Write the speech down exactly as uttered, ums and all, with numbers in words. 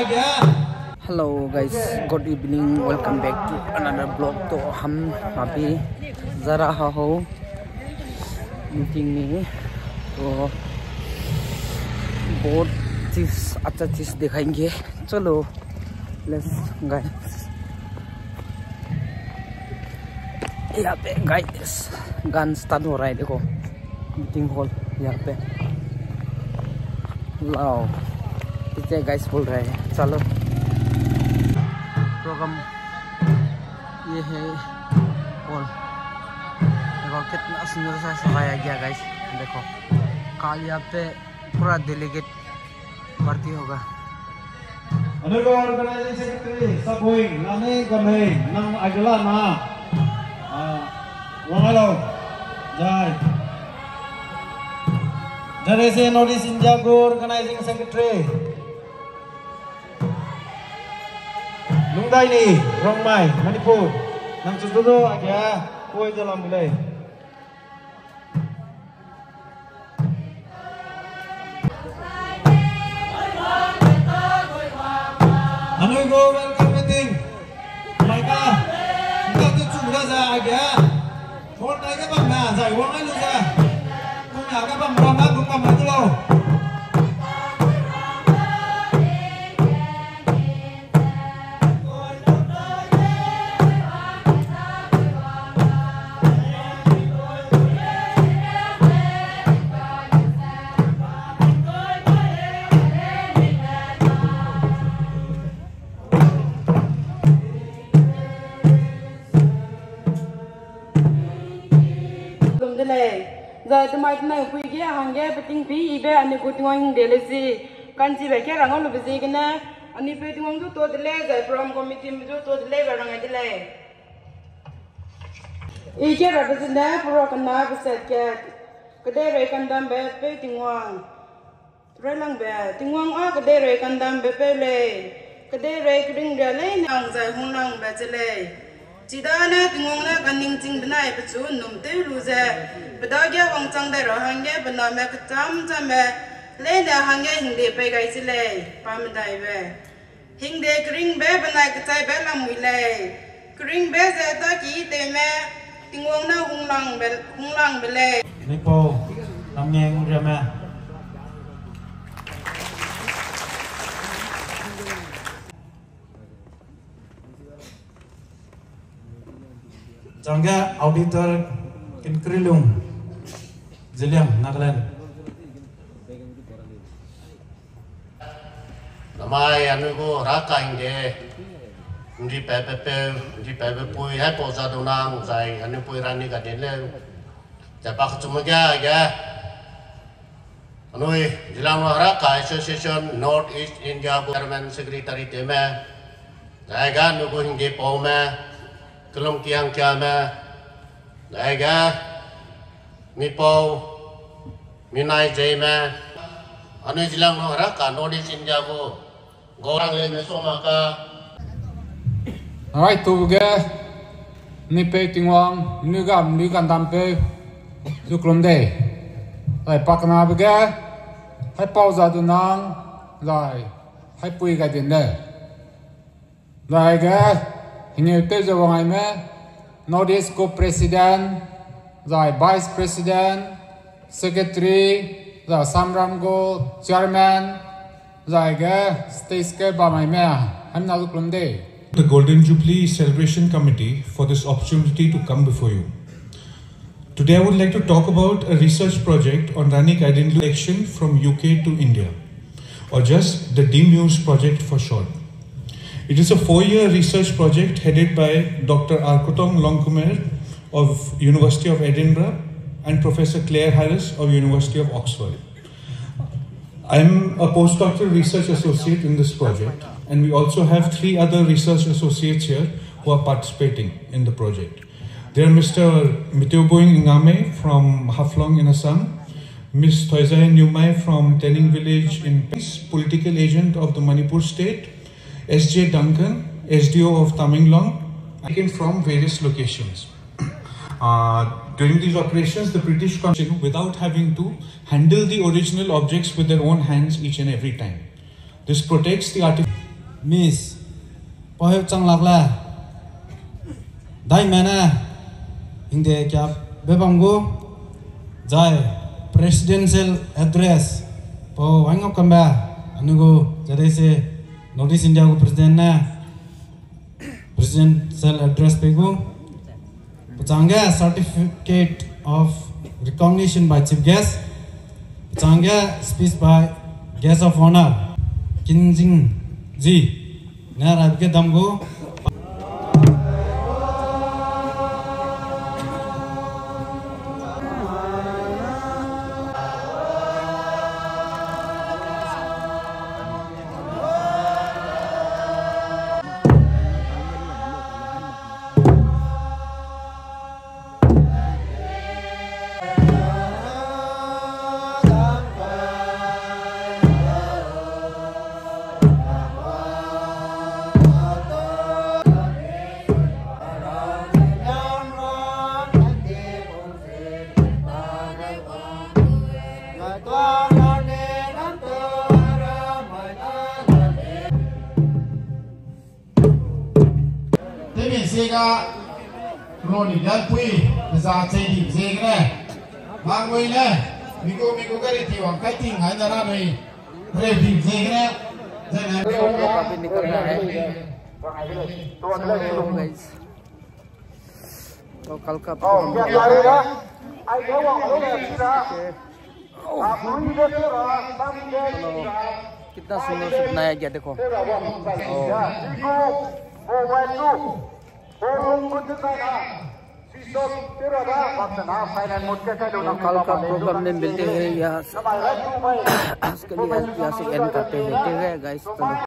Hello guys, good evening. Welcome back to another vlog. तो हम अभी जा रहा हो meeting में, तो बहुत चीज, अच्छा चीज दिखाएंगे। चलो, let's guys। यहाँ पे गाइस गाना start हो रहा है, देखो meeting hall यहाँ पे। लाओ, पीछे गाइस बोल रहे हैं, चलो। प्रोग्राम ये है hall, देखो कितना सुंदर सा सजाया गया गाइस। देखो, कल यहाँ पे पूरा डेलीगेट भर्ती होगा। Anui gu organizing secretary, Sabui, Lane Gamei, nang aigela na. Ah, wang alo. Zai. Zai se North East India gu organizing secretary. Lungdaini, Rongmei, Manipur. Nang chu du du aige, koi de lam lei. Anui gu welcome meeting. Mai ka, nda te chu da za aige. Hall tai ka bam na, zai wang ai lu za. Kum ya ka bam ram na, kum bam na tu lo. Lum de lei. Zai temai tenai pui ge hangge peting pi ibe anui gu Tingwang hingde le zi. Kanchibe ke rang lube ziegene, anui peu Tingwang du to de lei, zai program committee me du to de lei, be rang ai de lei. I ke rabe zene, pura kena beset ke, kedeirei kandambe peu Tingwang. Railangbe, Tingwang â kedeirei kandambe peu lei, kedeirei keringria leine hang zai hunglangbe ze lei. Chidane Tingwang ne kaningching benai pechu ’nnum tew lu ze, pe dage wangchang dai ra hangge pe name kechâm chamme leine hangge hingde pei gai ze lei, pa medaibe. Hingde keringbe benai kechaibe lamui lei. Keringbe ze taki tewme, Tingwang ne hunglangbe, hunglangbe lei. Mipau, Namnge Nguriame. Changge auditor Kinkrilung, Zeliang, Nagaland. Namai anui gu heraka hingde, ’nripatbe peu, ’nripatbe pui, haipau Jadonang, zai anui pui Rani Gaidinliu, zai pa kechumme ge, ge, anui Zeliangrong Heraka Association North East India gu Chairman Secretary tewme, zai ga anui gu hingdepaume, kelumkiangkiame, zai ga mipau, minai zeime, anui Zeliangrong Heraka North East India gu Gaurang le me soma ka. Ai tu ge, ni peu Tingwang, ni gam, ni gandam peu, zu kelum dei. Zai pa kenabe ge, haipau Jadonang, zai, haipui Gaidinliu. Zai ge, hingeu tew ze wang aime, North East gu President, zai Vice President, Secretary, zai Samram gu Chairman, zai ge stage ge bam aime, haimna zu kelum dei. The Golden Jubilee Celebration Committee for this opportunity to come before you. Today I would like to talk about a research project on Rani Gaidinliu collection from U K to India, or just the DMUSE project for short. It is a four-year research project headed by Doctor Arkotong Longkumer of University of Edinburgh and Professor Claire Harris of University of Oxford. I'm a postdoctoral research associate in this project, and we also have three other research associates here who are participating in the project. They are Mister Miteuboing Ingame from Haflong in Assam, Miss Thoizae Nyumai from Tening village in Peace, political agent of the Manipur state, S J Duncan, S D O of Tamenglong, taken from various locations. Uh, during these operations, the British con-, without having to handle the original objects with their own hands each and every time. This protects the artif-, Miss Paheu Changlak le, daime ne, hingde kia bebam gu, zai presidential address, pau waingau kambe, anui gu, zai dei se, North East India gu president ne, presidential address pe gu, pechangge certificate of recognition by chief guest, pechangge speech by guest of honor, Kinjing ji, ne rabe ge dam gu. Temi siega Roni Lalpui, za chei di ziegene. Mangui ne, migu migu gari ti wang kai ting ai na ra nui. Re di ziegene. Zene. Hello, guys. तो कल का program क्या क्या रहेगा? Hello, कितना सुंदर से बनाया गया, देखो। ओ। तो कल का program में मिलते हैं यहाँ से। आज के लिए यहाँ से end करते हैं, ठीक है, guys? चलो।